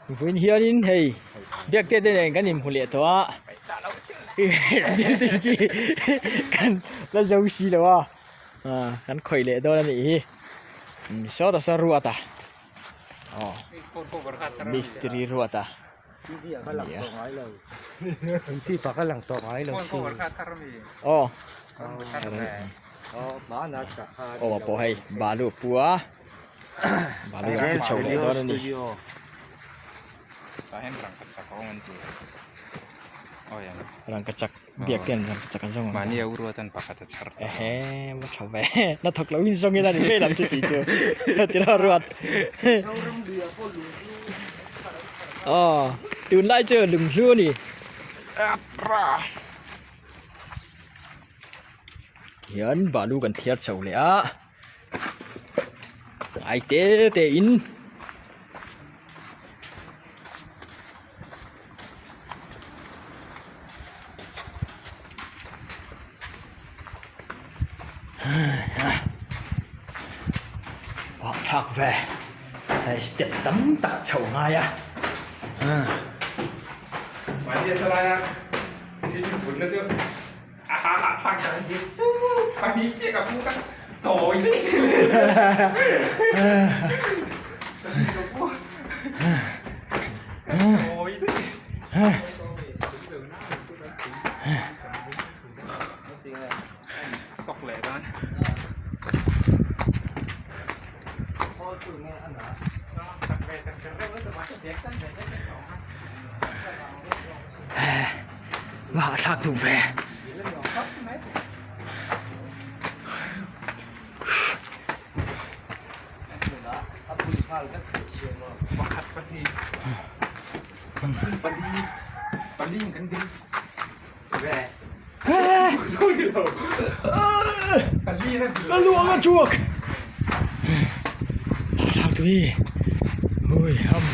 Vawiin hianin hei biakte te nen kan inhmu leh tawh a building khi kan la zo si lo a kan khawih leh dawn a nih hi sawtah saw ruat a aw mistiri ruat a aw aw pawh hei balu a pu a. Rangkachak biak te an rangkachak an zawng ang Mahni a uruat an pakhat a chhar ta. Ehe va tha ve na thawk lo in zawng ila ni ngei lam chu tih chu tiraw ruat aw tunlai chu lunghlu a ni hian balu kan thiar chho leh a. Ngai te te in thlak ve hei step tam tak chho ngai a. Mahni a salai a swimming pool na chu. A ha ha thlak dan hi chu pahnih chiah ka pu ka chawi daih si le. Pahnih ka pu ka chawi daih. Stock leh dan. Va thlak duh ve. Pakhat pahnih pali pali in kan ding ve sorry lo pali na Ka luang a chhuak. Thlak duh hi. Hui ham.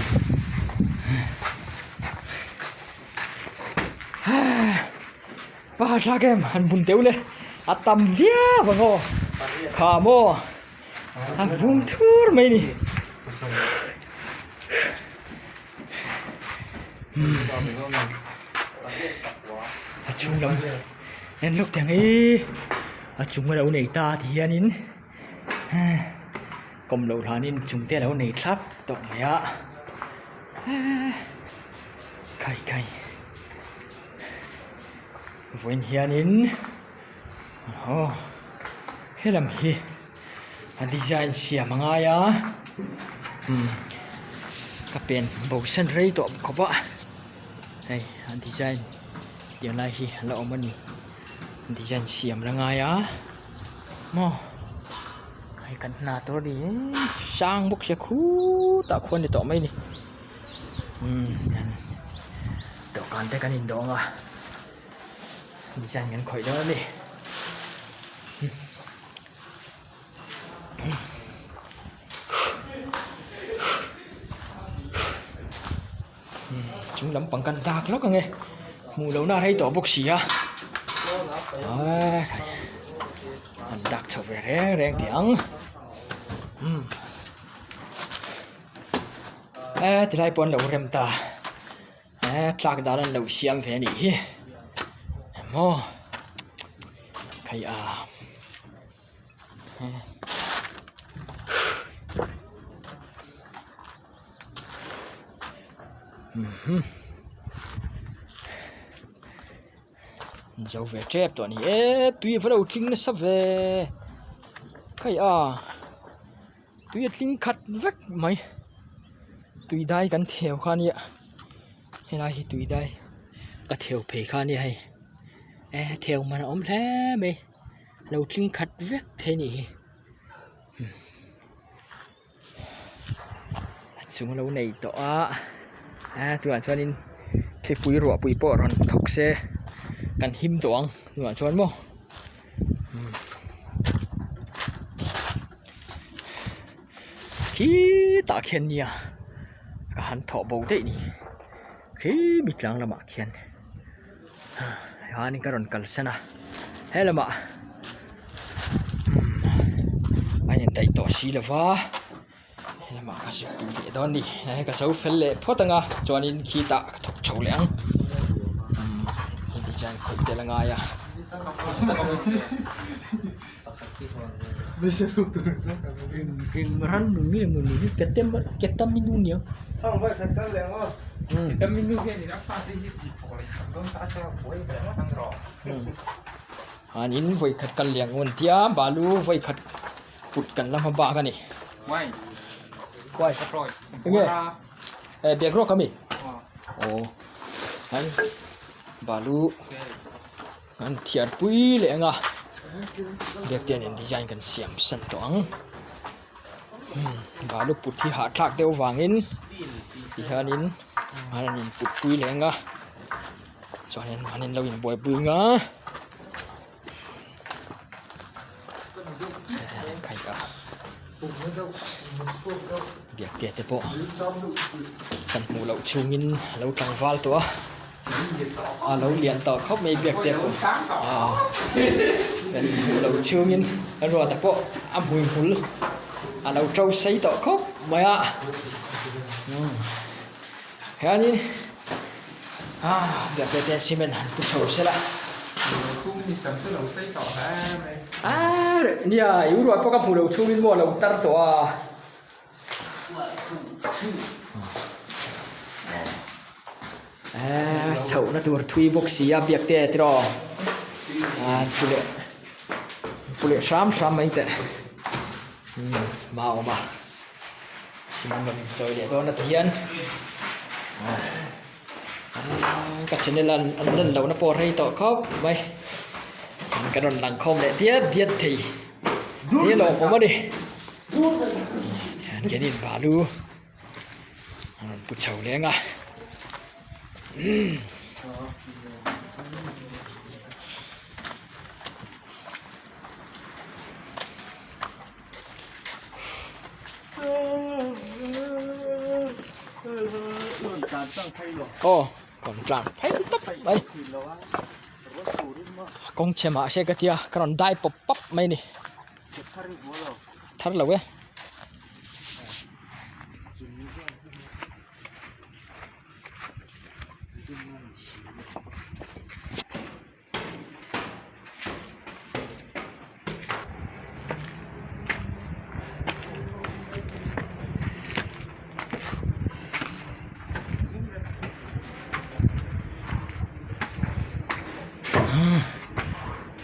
Va ha thlak em han bun teuh le a tam viau ang aw kha maw a vum thur mai ni a chung lam en lawk teh ang e a chung a lo nei ta ti hianin kawm loh hlanin chung te a lo nei thlap tawh mai a. Khai khai vawiin hianin aw helam hi a design siam a ngai a umm ka pen bo san rei tawh khawp a hei a design tiang lai hi a la awm a ni design siam la ngai a maw hei kan hna tur a ni sang bawk sia khutah khuan ni tawh mai a ni. Umm dawhkan te kan indawng a design kan khawih dawn a ni chung lampang kan dak lawk ang e hmuh lohna a rei tawh bawk si a an dak chho ve reng reng tih ang umm. He tilai pawh an lo rem ta he tlak dan an lo siam ve a nih hi maw khai a zo ve tep tawh a ni e tui a va lo tling nasa ve khai a. Tui a tling khat vek mai tui dai kan theu kha nia helai hi tui dai ka theu phei kha nia hei e theu man a awm hle mai lo tling khat vek thei a nih hi a chung a lo nei tawh a a tunah chuanin thlipui ruahpui pawh rawn thawk se kan him tawh ang tunah chuan maw. Khitah khian nia ka han thawh bo daih ni khi mi tlang lamah khian hianin ka rawn kalsan a he lamah a in daih tawh si lo va. Helamah ka zuk tui leh dawn a ni. Hei ka zo fel leh phawt ang a, chuanin khitah ka thawk chho leh ang. Umm hei design khawih tel a ngai a. An in vawi khat kal leh ang an tia balu vawi khat put kan la hma bak a ni. Enge bag rawk ami aw an balu an thiar pui leh ang a bag te hian design kan siam san tawh ang balu put hi hahthlak deuh vangin tihianin an rawn input pui leh ang a chuanin an inlo inbuaipui ang a. Biakte te pawh kan hmuh loh chhungin a lo tlangval tawh a a lo lian tawh khawp mai biakte pawh aaa kan hmuh loh chhungin a ruata pawh a hmui hmul a lo to sei tawh khawp mai a umm hianin Biakte te cement han pu chho sela. Nia i uruat pawh ka hmu lo chhungin maw a lo tar tawh a. Chhohna tur thui bawk si a Biakte tiraw pu leh pu leh hram hram mai teh hma a awm a. Cement rawn inchawi leh dawn a ti hian ka channel a an lan lohna pawh a rei tawh khawp mai kan rawn lang khawm leh diat diat thei ni a lawmawm a ni hian keini balu a rawn pu chho leng a. Aw rawn tlan phei tawp mai kawng chhe mah se ka tia ka rawn dai pawp pawp mai a ni thar lo e.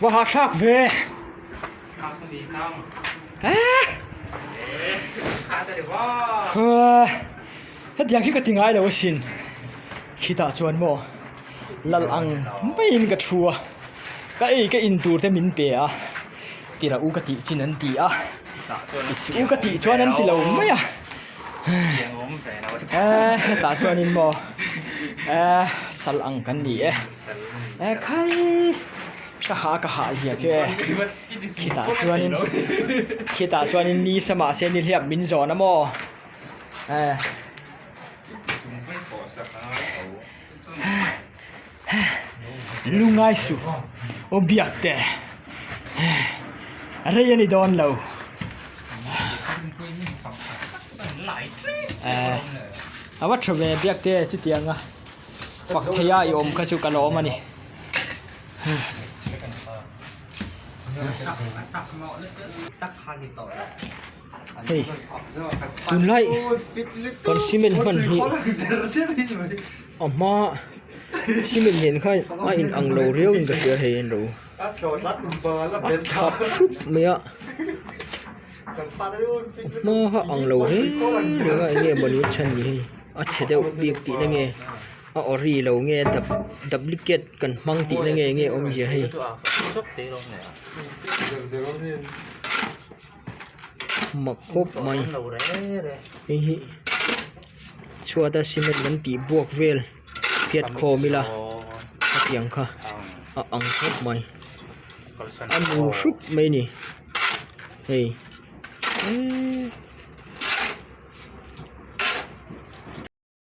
Va hahthlak ve hetiang hi ka ti ngai lo asin khitah chuan maw. Lal ang maiin ka thu a, ka ei ka in tur te min pe a, tira u ka tih chin an ti a, u ka tih chuan an ti lo mai a, eh hetah chuanin maw eh sal ang kan ni e, eh khai ka ha ka hah zia chu e, khitah chuanin khitah chuanin ni samah se nihliap min zawn a maw eh. Lungai suh aw biak te rei a ni dawn lo a va tha ve biak te chutiang a fak thei a i awm kha chu ka lawm a ni. Hei tunlai kan cement hman hi a hma cement nen khan a in ang lo riau in ka hria hei an lo a thap hrup mai a a hma kha ang lo hle reng a enge mawni a chhan ni hei a chhe deuh bik tihna nge. A ori lo nge duplicate kan hmang tihna nge nge awmzia hei. Mak khawp mai hei hi chhuata cement kan tih buak vel phiat khawm ila hetiang kha a ang khawp mai a nu hrup mai a ni hei eee.